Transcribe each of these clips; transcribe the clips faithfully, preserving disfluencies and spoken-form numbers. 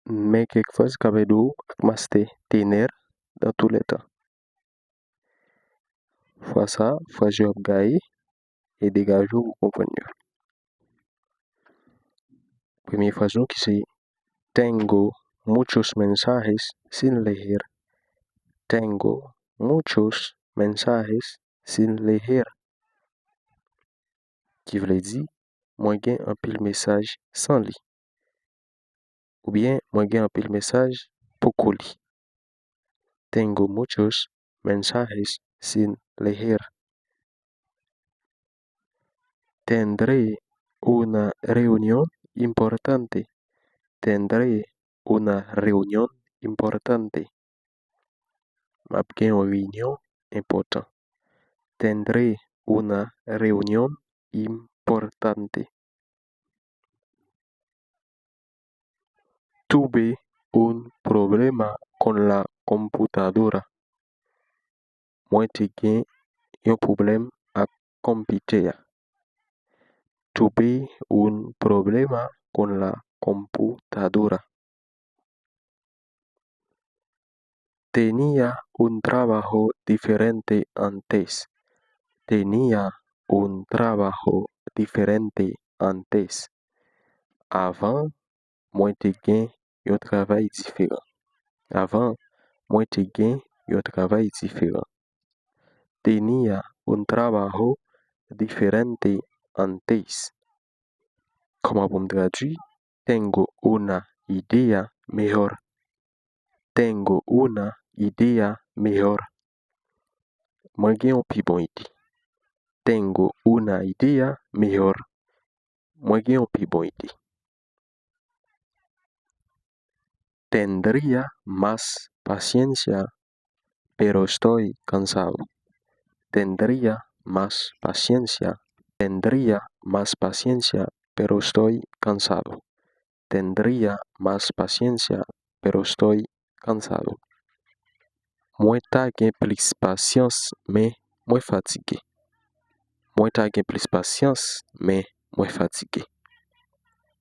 men kèk fraz k ap ede w ak mastè tener dans tous les temps. Fwa sa, fraz yo ap gaye e degaje w pou konprann yo. Premye fraz nou ki se: Tengo muchos mensajes sin leer. Tengo muchos mensajes sin leer. Ki vle di, mwen gen anpil mesaj san li. Oubyen, mwen gen anpil mesaj poko li. Tengo muchos mensajes sin leer. Tendré una reunión importante. Tendré una reunión importante. M ap gen yon reyinyon enpòtan. Tendré una reunión importante. Tuve un problema con la computadora. Mwen te gen yon pwoblèm ak konpitè a. Tuve un problema con la computadora. Tenía un trabajo diferente antes. Tenía un trabajo diferente antes. Avan, mwen te gen yon travay diferan. Avan, mwen te gen yon travay diferan. Tenía un trabajo diferente antes. Kòman pou m tradui? Tengo una idea mejor. Tengo una idea mejor. Mwen gen yon pi bon ide. Tengo una idea mejor. Mwen gen yon pi bon ide. Tendría más paciencia, pero estoy cansado. Tendría más paciencia. Tendría más paciencia, pero estoy cansado. Tendría más paciencia, pero estoy cansado. Mwen ta gen plis pasyans, men mwen fatige. Mwen ta gen plis pasyans, men mwen fatige.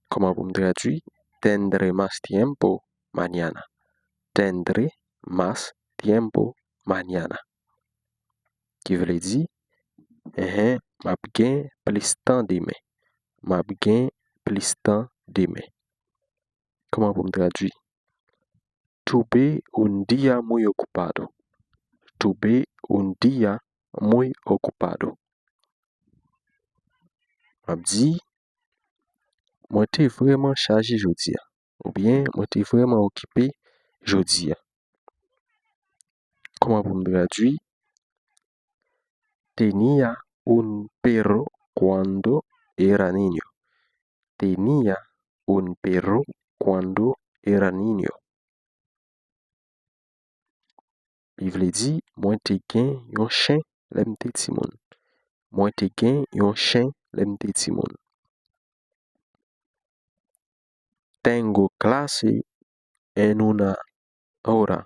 Kòman pou m tradui? Tendré más tiempo mañana. Tendré más tiempo mañana. Ki vle di, enhen, m ap gen plis tan demen. M ap gen plis tan demen. Kòman pou m tradui? Tuve un día muy ocupado. Tuve un día muy ocupado. M ap di, mwen te vrèman chaje jodi a. Oubyen, mwen te vrèman okipe jodi a. Kòman pou m tradui? Tenía un perro cuando era niño. Tenía un perro cuando era niño. Li vle di, mwen te gen yon chen lè m te timoun. Mwen te gen yon chen lè m te timoun. Tengo clase en una hora.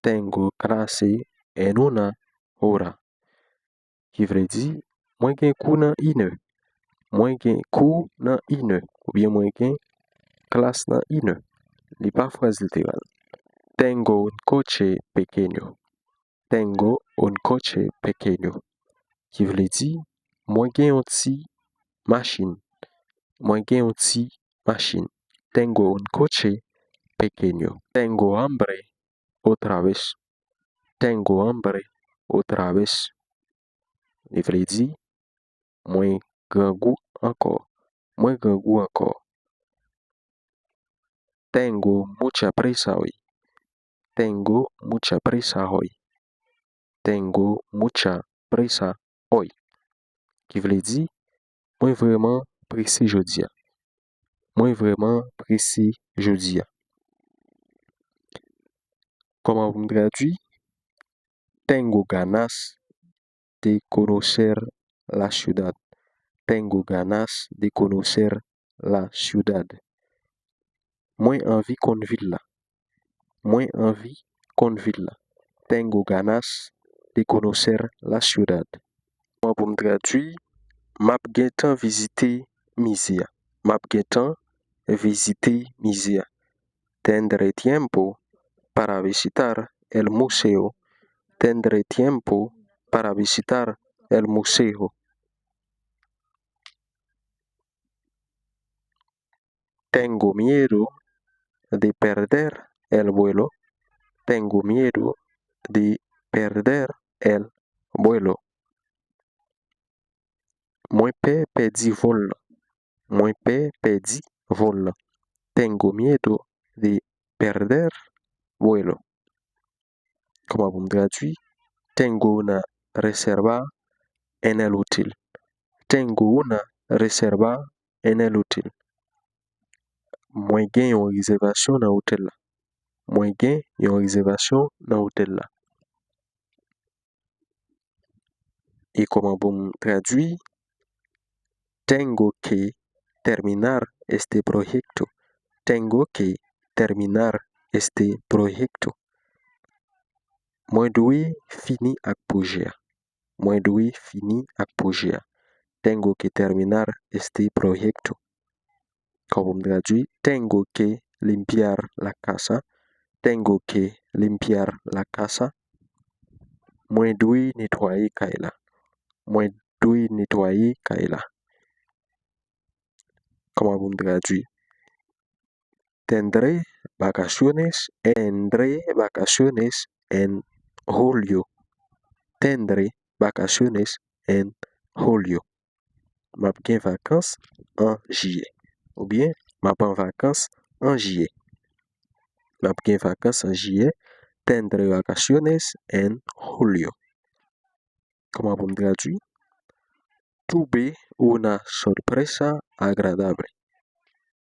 Tengo clase en una hora. Ki vle di, mwen gen kou nan inè. Mwen gen kou nan inè. Oubyen mwen gen klas nan inè. Li pa fraz literal. Tengo un coche pequeño. Tengo un coche pequeño. Ki vle di, mwen gen yon ti machin. Mwen gen yon ti machin. Tengo un coche pequeño. Tengo hambre otra vez. Tengo hambre otra vez. Li vle di, mwen grangou ankò. Mwen grangou ankò. Tengo mucha prisa hoy. Tengo mucha prisa hoy. Tengo mucha prisa hoy. Ki vle di, mwen vrèman prese jodi a. Mwen vrèman prese jodi a. Kòman pou m tradui? Tengo ganas de conocer la ciudad. Tengo ganas de conocer la ciudad. Mwen anvi konn vil la. Mwen anvi konn vil la. Tengo ganas de conocer la ciudad. Kòman pou m tradui? M ap gentan vizite mize a. M ap gentan vizite mize a. Tendré tiempo para visitar el museo. Tendré tiempo para visitar el museo. Tengo miedo de perder el vuelo. Tengo miedo de perder el vuelo. Mwen pè pèdi vòl lan. Mwen pè pèdi vòl lan. Tengo miedo de perder vuelo. Kòman pou m tradui? Tengo una reserva en el hotel. Tengo una reserva en el hotel. Mwen gen yon rezèvasyon nan otèl la. Mwen gen yon rezèvasyon nan otèl la. E kòman pou m tradui? Tengo que terminar este proyecto. Tengo que terminar este proyecto. Mwen dwe fini ak pwojè a. Mwen dwe fini ak pwojè a. Tengo que terminar este proyecto. Kòman pou m tradui? Tengo que limpiar la casa. Tengo que limpiar la casa. Mwen dwe netwaye kay la. Mwen dwe netwaye kay la. Kòman pou m tradui? Tendré vacaciones, tendré vacaciones en julio. Tendré vacaciones en julio. M ap gen vakans an jiyè. Oubyen, m ap an vakans an jiyè. M ap gen vakans an jiyè. Tendré vacaciones en julio. Kòman pou m tradui? Tuve una sorpresa agradable.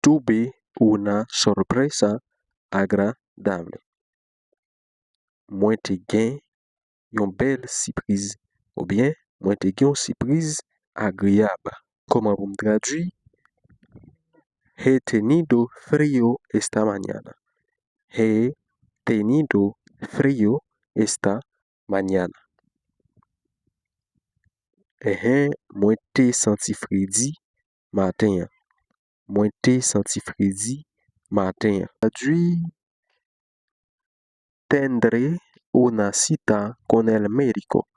Tuve una sorpresa agradable. Mwen te gen yon bèl sipriz. Oubyen, mwen te gen yon sipriz agreyab. Kòman pou m tradui? He tenido frío esta mañana. He tenido frío esta mañana. Enhen, mwen te santi fredi maten an. Mwen te santi fredi maten an. Tradui: Tendré una cita con el médico.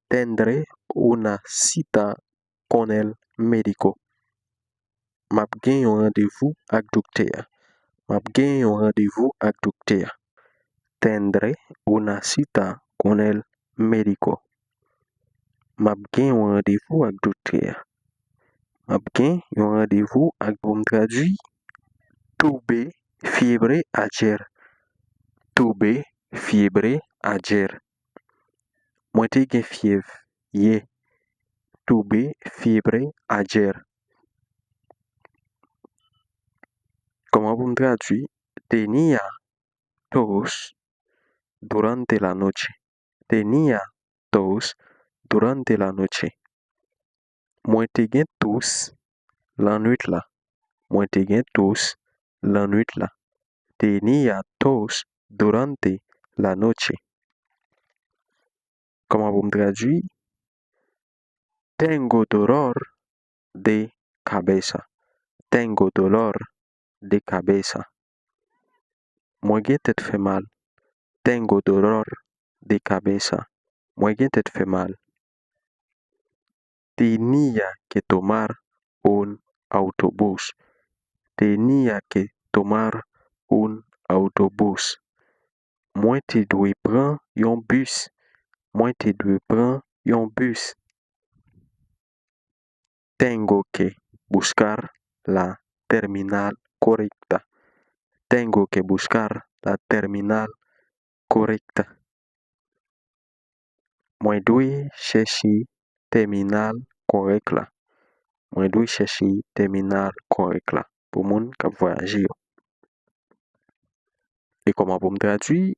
Tendré una cita con el médico. M ap gen yon randevou ak doktè a. M ap gen yon randevou ak doktè a. Tendré una cita con el médico. M ap gen yon randevou ak doktè a. M ap gen yon randevou ak, pou m tradui, tuve fiebre ayer. Tuve fiebre ayer. Mwen te gen fyèv yè. Tuve fiebre ayer. Kòman pou m tradui? Tenía tos durante la noche. Tenía tos durante la noche. Mwen te gen tous lannwit la. Mwen te gen tous lannwit la. Tenía tos durante la noche. Kòman pou m tradui? Tengo dolor de cabeza. Tengo dolor de cabeza. Mwen gen tèt fè mal. Tengo dolor de cabeza. Mwen gen tèt fè mal. Tenía que tomar un autobús. Tenía que tomar un autobús. Mwen te dwe pran yon bis. Mwen te dwe pran yon bis. Tengo que buscar la terminal correcta. Tengo que buscar la terminal correcta. Mwen dwe chèche tèminal kòrèk la. Mwen dwe chèche tèminal kòrèk la pou moun k ap vwayaje yo. E kòman pou m tradui?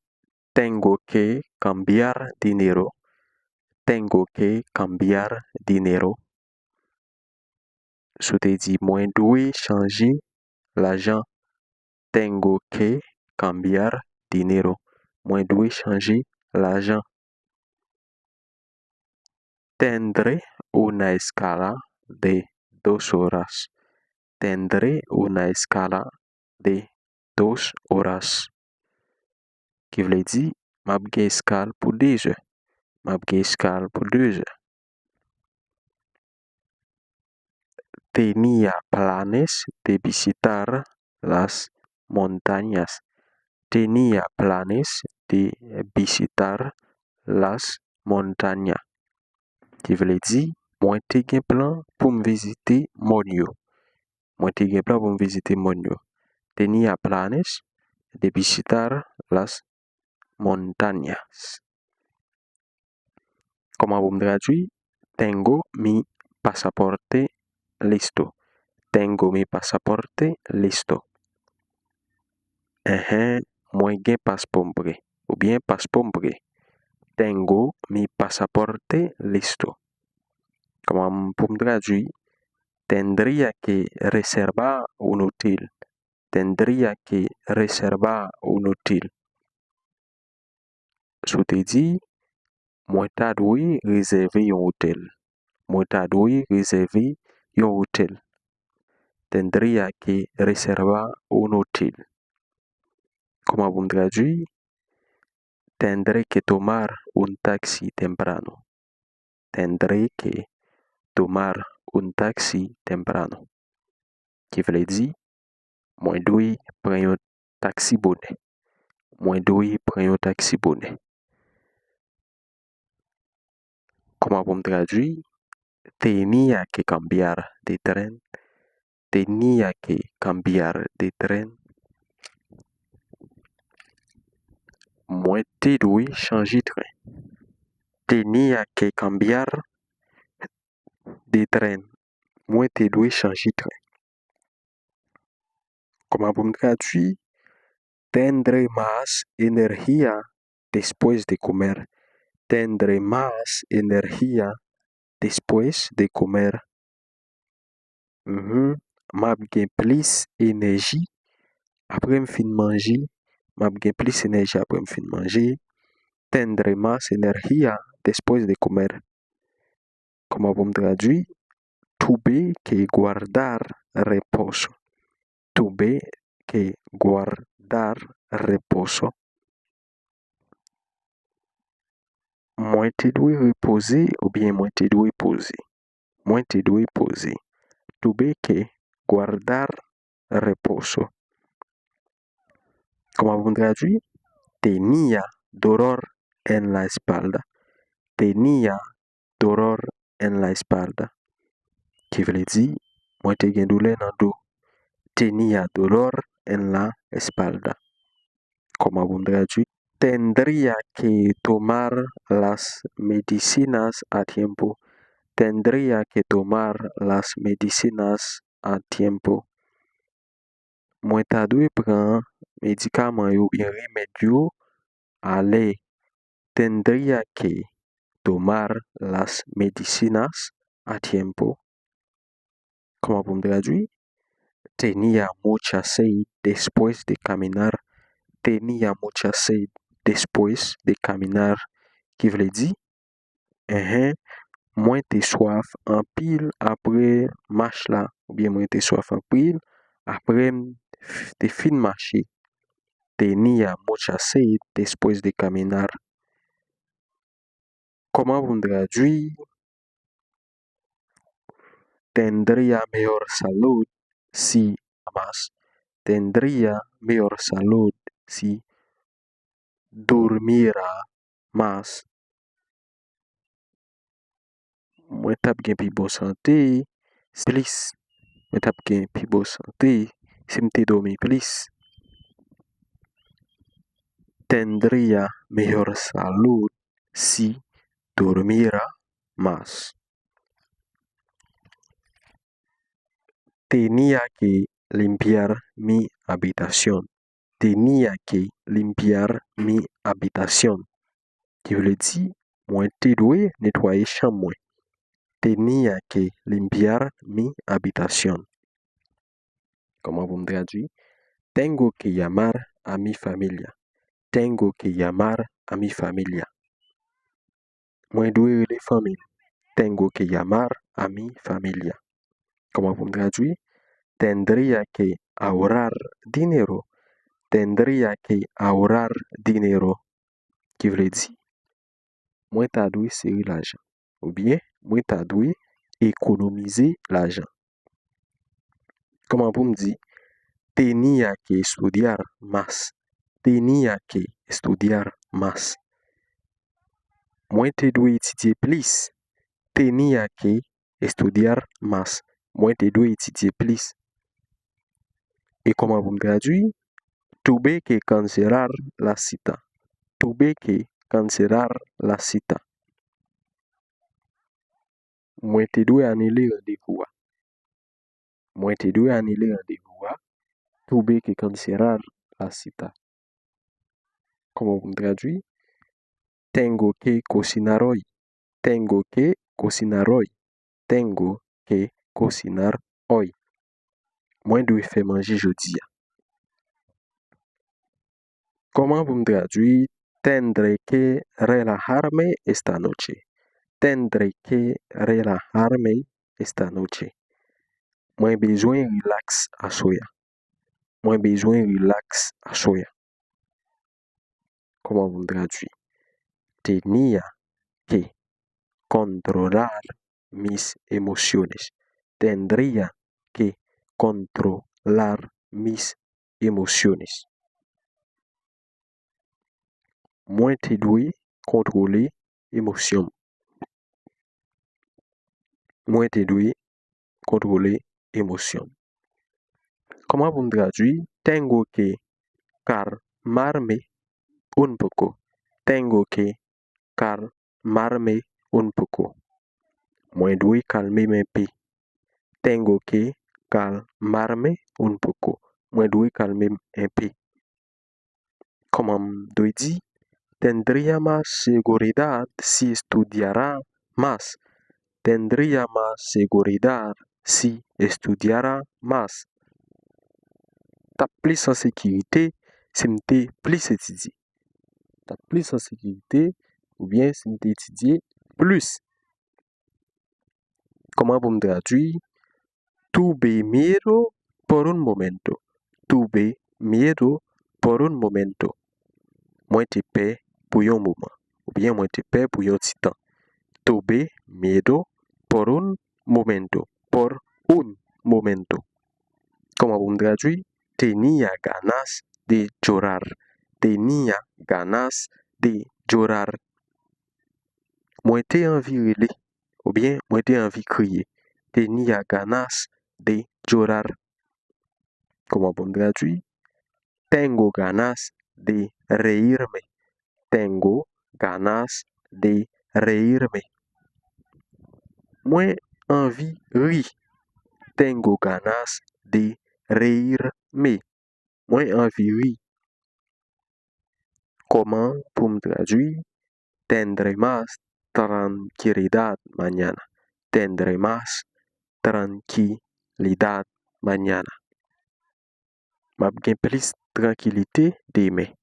Tengo que cambiar dinero. Tengo que cambiar dinero. Si w te di, mwen dwe chanje lajan. Tengo que cambiar dinero. Mwen dwe chanje lajan. Tendré una escala de dos horas. Tendré una escala de dos horas. Ki vle di, m ap gen eskal pou de zè. M ap gen eskal pou de zè. Tenía planes de visitar las montañas. Tenía planes de visitar las montañas. Ki vle di, mwen te gen plan pou m vizite mòn yo. Mwen te gen plan pou m vizite mòn yo. Tenía planes de visitar las montañas. Kòman pou m tradui? Tengo mi pasaporte listo. Tengo mi pasaporte listo. Enhen, mwen gen paspò m prè. Oubyen paspò m prè. Tengo mi pasaporte listo. Kòman pou m tradui? Tendría que reservar un hotel. Tendría que reservar un hotel. Si w te di, mwen ta dwe rezève yon otèl. Mwen ta dwe rezève yon otèl. Tendría que reservar un hotel. Kòman pou m tradui? Tendré que tomar un taxi temprano. Tendré que tomar un taxi temprano. Ki vle di, mwen dwe pran yon taksi bonè. Mwen dwe pran yon taksi bonè. Kòman pou m tradui? Tenía que cambiar de tren. Tenía que cambiar de tren. Mwen te dwe chanje tren. Tenía que cambiar de tren. Mwen te dwe chanje tren. Kòman pou m tradui? Tendré más energía después de comer. Tendré más energía después de comer. Mhm. M ap gen plis enèji apre m fin manje. M ap gen plis enèji apre m fin manje. Tendré más energía después de comer. Kòman pou m tradui? Tuve que guardar reposo. Tuve que guardar reposo. Mwen te dwe repoze oubyen mwen te dwe poze. Mwen te dwe poze. Tuve que guardar reposo. Kòman pou m tradui? Tenía dolor en la espalda. Tenía dolor en la espalda. Ki vle di, mwen te gen doulè nan do. Tenía dolor en la espalda. Kòman pou m tradui? Tendría que tomar las medicinas a tiempo. Tendría que tomar las medicinas a tiempo. Mwen ta dwe pran medikaman yo oubyen remèd yo alè. Tendría que tomar las medicinas a tiempo. Kòman pou m tradui? Tenía mucha sed después de caminar. Tenía mucha sed después de caminar. Ki vle di, enhen, mwen te swaf anpil apre mach la, oubyen mwen te swaf anpil apre m te fin mache. Tenía mucha sed después de caminar. Kòman pou m tradui? Tendría mejor salud si más. Tendría mejor salud si durmiera más. Mwen t ap gen pi bon sante, plis. Mwen t ap gen pi bon sante si m te dòmi plis. Tendría mejor salud si durmiera más. Tenía que limpiar mi habitación. Tenía que limpiar mi habitación. Ki vle di, mwen te dwe netwaye chanm mwen. Tenía que limpiar mi habitación. Kòman pou m tradui? Tengo que llamar a mi familia. Tengo que llamar a mi familia. Mwen dwe rele fanmi m. Tengo que llamar a mi familia. Kòman pou m tradui? Tendría que ahorrar dinero. Tendría que ahorrar dinero, ki vle di, mwen ta dwe sere lajan, oubyen mwen ta dwe ekonomize lajan. Kòman pou m di, tenía que estudiar más, tenía que estudiar más. Mwen te dwe etidye plis, tenía que estudiar más, mwen te dwe etidye plis. E kòman pou m tradui? Tuve que cancelar la cita. Tuve que cancelar la cita. Mwen te dwe anile randevou a. Mwen te dwe anile randevou a. Tuve que cancelar la cita. Kòman pou m tradui? Tengo que cocinar hoy. Tengo que cocinar hoy. Tengo que cocinar hoy. Mwen dwe fè manje jodi a. Kòman pou m tradui? Tendré que relajarme esta noche. Tendré que relajarme esta noche. Mwen bezwen rilaks aswè a. Mwen bezwen rilaks aswè a. Kòman pou m tradui? Tenía que controlar mis emociones. Tendría que controlar mis emociones. Mwen te dwe kontwole emosyon m. Mwen te dwe kontwole emosyon m. Kòman pou m tradui? Tengo que calmarme un poco. Tengo que calmarme un poco. Mwen dwe kalme m enpe. Tengo que calmarme un poco. Mwen dwe kalme m enpe. Kòman m dwe di? Tendría más seguridad si estudiara más. Tendría más seguridad si estudiara más. T ap plis an sekirite si m te plis etidye. T ap plis an sekirite oubyen si m te etidye plis. Kòman pou m tradui? Tuve miedo por un momento. Tuve miedo por un momento. Mwen te pè pou yon moman. Oubyen mwen te pè pou yon ti tan. Tuve miedo por un momento. Por un momento. Kòman pou m tradui? Tenía ganas de llorar. Tenía ganas de llorar. Mwen te anvi rele, oubyen mwen te anvi kriye. Tenía ganas de llorar. Kòman pou m tradui? Tengo ganas de reírme. Tengo ganas de reírme. Mwen anvi ri. Tengo ganas de reírme. Mwen anvi ri. Kòman pou m tradui? Tendré más tranquilidad mañana. Tendré más tranquilidad mañana. M ap gen plis trankilite demen.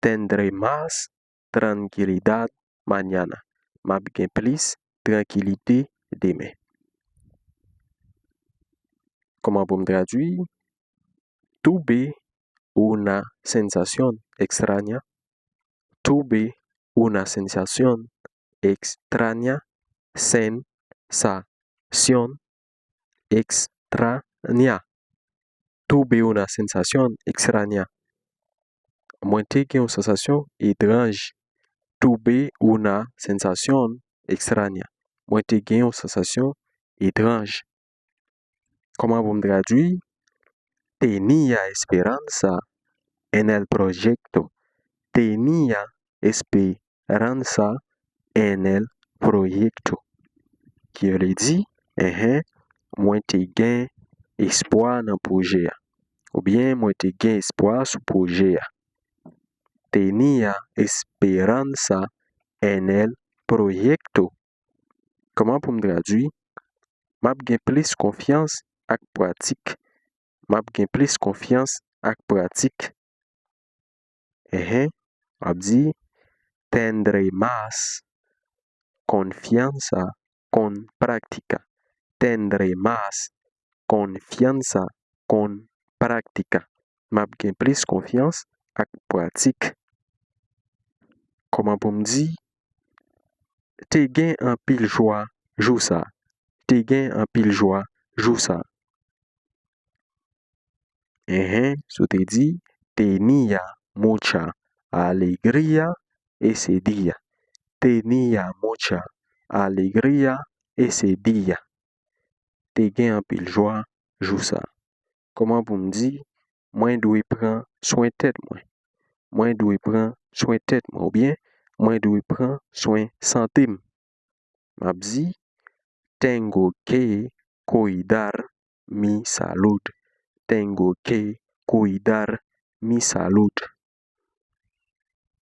Tendré más tranquilidad mañana. M ap gen plis trankilite demen. Kòman pou m tradui? Tuve una sensación extraña. Tuve una sensación extraña. Sensación extraña. Tuve una sensación extraña. Mwen te gen yon sansasyon etranj. Tuve una sensación extraña. Mwen te gen yon sansasyon etranj. Kòman pou m tradui? Tenía esperanza en el proyecto. Tenía esperanza en el proyecto. Ki vle di, enhen, mwen te gen espwa nan pwojè a. Oubyen mwen te gen espwa sou pwojè a. Tenía esperanza en el proyecto. Kòman pou m tradui? M ap gen plis konfyans ak pratik. M ap gen plis konfyans ak pratik. Enhen, m ap di, tendré más confianza con práctica. Tendré más confianza con práctica. M ap gen plis konfyans ak pratik. Kòman pou m di, te gen anpil jwa jou sa. Te gen anpil jwa jou sa. Enhen, si w te di, tenía mucha alegría ese día. Tenía mucha alegría ese día. Te gen anpil jwa jou sa. Kòman pou m di, mwen dwe pran swen tèt mwen? Mwen dwe pran swen tèt mwen, oubyen mwen dwe pran swen sante m. M ap di, tengo que cuidar mi salud. Tengo que cuidar mi salud.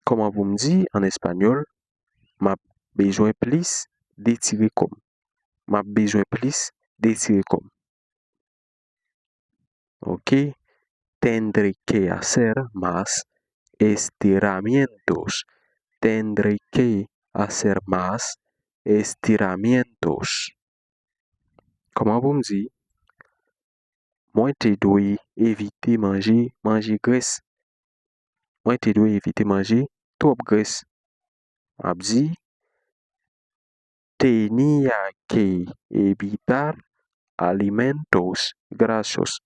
Kòman pou m di an espanyòl, m ap bezwen plis detire kò m? M ap bezwen plis detire kò m. Ok. Tendré que hacer más estiramientos. Tendré que hacer más estiramientos. Kòman pou m di, mwen te dwe evite manje, manje grès? Mwen te dwe evite manje twòp grès. M ap di, tenía que evitar alimentos grasos.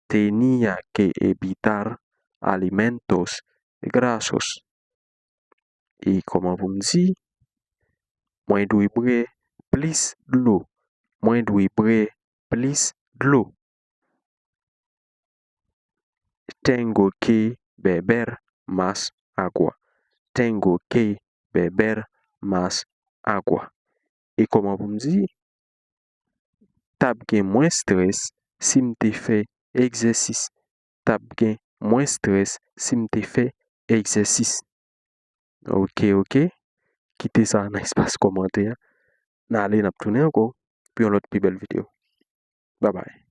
Tenía que evitar alimentos grasos. E kòman pou m di, mwen dwe bwè plis dlo? Mwen dwe bwè plis dlo. Tengo que beber más agua. Tengo que beber más agua. E kòman pou m di, t ap gen mwens estrès si m te fè egzèsis. T ap gen mwens estrès si m te fè egzèsis. Ok, ok. Kite sa nan espas kòmantè a. N ale, n ap tounen ankò pou yon lòt pi bèl videyo. Babay.